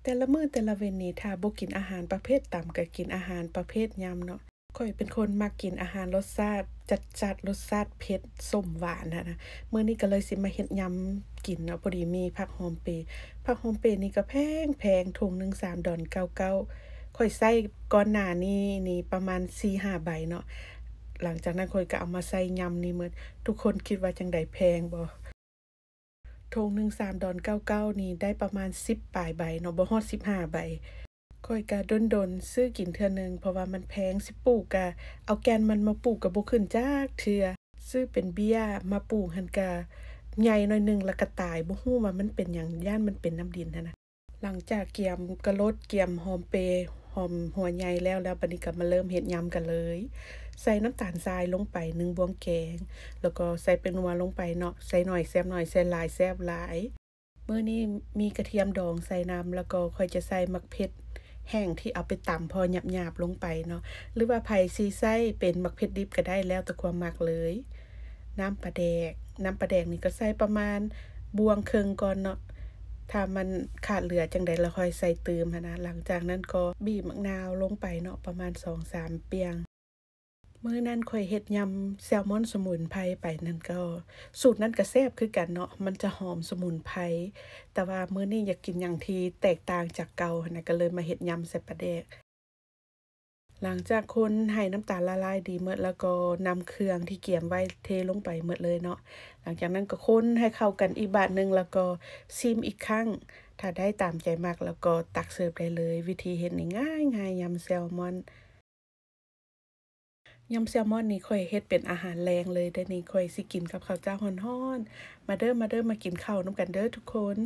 ແຕ່ລະມື້ແຕ່ລະເວັນນີ້ ຖ້າບໍ່ກິນອາຫານປະເພດຕຳ ກໍກິນອາຫານປະເພດຍຳເນາະ. ຂ້ອຍເປັນຄົນມັກກິນອາຫານລົດຊາດຈັດໆ ລົດຊາດເຜັດ ສົ້ມ ຫວານຫັ້ນນະ. ມື້ນີ້ກໍເລີຍຊິມາເຮັດຍຳກິນເນາະ, ພໍດີມີຜັກຫອມເປ. ຜັກຫອມເປນີ້ກໍແພງໆ ຖົງໜຶ່ງສາມດອນເກົ້າເກົ້າ. ຂ້ອຍໃຊ້ກ່ອນໜ້ານີ້ນີ້ປະມານສີ່ຫ້າໃບເນາະ. ຫຼັງຈາກນັ້ນຂ້ອຍກໍເອົາມາໃສ່ຍຳນີ້ໝົດ. ທຸກຄົນຄິດວ່າຈັ່ງໃດ, ແພງບໍ່? ຖົງໜຶ່ງສາມດອນເກົ້າເກົ້ານີ້ໄດ້ປະມານສິບປາຍໃບເນາະ, ບໍ່ຮອດສິບຫ້າໃບ. ຂ້ອຍກະດົນໆຊື້ກິນເທື່ອໜຶ່ງ ເພາະວ່າມັນແພງ, ຊິປູກກະເອົາແກ່ນມັນມາປູກກະບໍ່ຂຶ້ນຈັກເທື່ອ. ຊື້ເປັນເບ້ຍມາປູກຫັ້ນກະໃຫຍ່ໜ້ອຍໜຶ່ງ ແລ້ວກະຕາຍ, ບໍ່ຮູ້ວ່າມັນເປັນຫຍັງ, ຢ້ານມັນເປັນນ້ຳດິນຫັ້ນນະ. ຫຼັງຈາກກຽມກະໂຫຼດ, ກຽມຫອມເປ, ຫອມຫົວໃຫຍ່ແລ້ວ, ແລ້ວບັດນີ້ກໍມາເລີ່ມເຮັດຍຳກັນເລີຍ. ໃສ່ນ້ຳຕານຊາຍລົງໄປໜຶ່ງບ່ວງແກງ, ແລ້ວກໍໃສ່ແປ້ງນົວລົງໄປເນາະ, ໃສ່ໜ້ອຍແຊບໜ້ອຍ, ໃສ່ຫຼາຍແຊບຫຼາຍ. ມື້ນີ້ມີກະທຽມດອງໃສ່ນຳ, ແລ້ວກໍຂ້ອຍຈະໃສ່ໝາກເຜັດແຫ້ງທີ່ເອົາໄປຕຳພໍຫຍາບໆລົງໄປເນາະ, ຫຼືວ່າໃຜຊິໃຊ້ເປັນໝາກເຜັດດິບກໍໄດ້, ແລ້ວແຕ່ຄວາມມັກເລີຍ. ນ້ຳປາແດກ, ນ້ຳປາແດກນີ້ກໍໃສ່ປະມານບ່ວງເຄິ່ງກ່ອນເນາະ, ຖ້າມັນຂາດເຫຼືອຈັ່ງໃດລະຄ່ອຍໃສ່ຕື່ມຫັ້ນນະ. ຫຼັງຈາກນັ້ນກໍບີບໝາກນາວລົງໄປເນາະ, ປະມານສອງສາມປ່ຽງ. ມື້ນັ້ນຂ້ອຍເຮັດຍຳແຊລມອນສະໝຸນໄພໄປນັ້ນກໍ, ສູດນັ້ນກໍແຊບຄືກັນເນາະ, ມັນຈະຫອມສະໝຸນໄພ, ແຕ່ວ່າມື້ນີ້ຢາກກິນຫຍັງທີ່ແຕກຕ່າງຈາກເກົ່າຫັ້ນນະ, ກໍເລີຍມາເຮັດຍຳໃສ່ປາແດກ. ຫຼັງຈາກຄົນໃຫ້ນ້ຳຕານລະລາຍດີໝົດແລ້ວ ກໍນຳເຄື່ອງທີ່ກຽມໄວ້ເທລົງໄປໝົດເລີຍເນາະ. ຫຼັງຈາກນັ້ນກໍຄົນໃຫ້ເຂົ້າກັນອີກບາດໜຶ່ງ ແລ້ວກໍຊີມອີກຄັ້ງ. ຖ້າໄດ້ຕາມໃຈມັກແລ້ວກໍຕັກເສີບໄດ້ເລີຍ. ວິທີເຮັດນີ້ງ່າຍໆ, ຍຳແຊລມອນ. ຍຳແຊລມອນນີ້ຂ້ອຍເຮັດເປັນອາຫານແລງເລີຍເດ້ນີ້, ຂ້ອຍຊິກິນກັບເຂົ້າເຈົ້າຮ້ອນໆ. ມາເດີ ມາເດີ ມາກິນເຂົ້ານຳກັນເດີທຸກຄົນ.